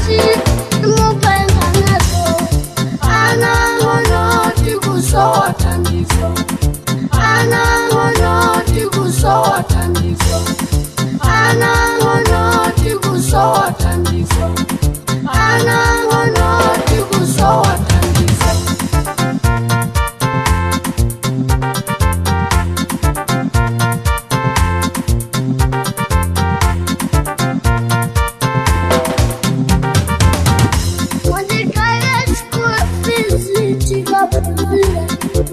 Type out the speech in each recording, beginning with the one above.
Nati mupempha naso. Ana ang'ono tikusowa thandizo. Ana ang'ono tikusowa thandizo. Ana ang'ono tikusowa thandizo. Ana ang'ono tikusowa thandizo. Muzikala school fees tikapivile.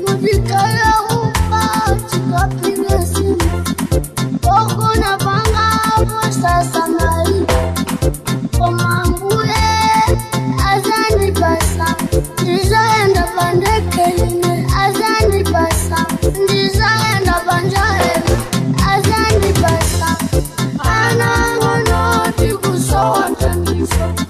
Muzikala upa tikapile simu. Pokona panga sasa mali. Komambuye azandipasa. Ndizaenda pandeke ine azandipasa. Ndizaenda panjaema azandipasa. Ana ang'ono tikusowa thandizo.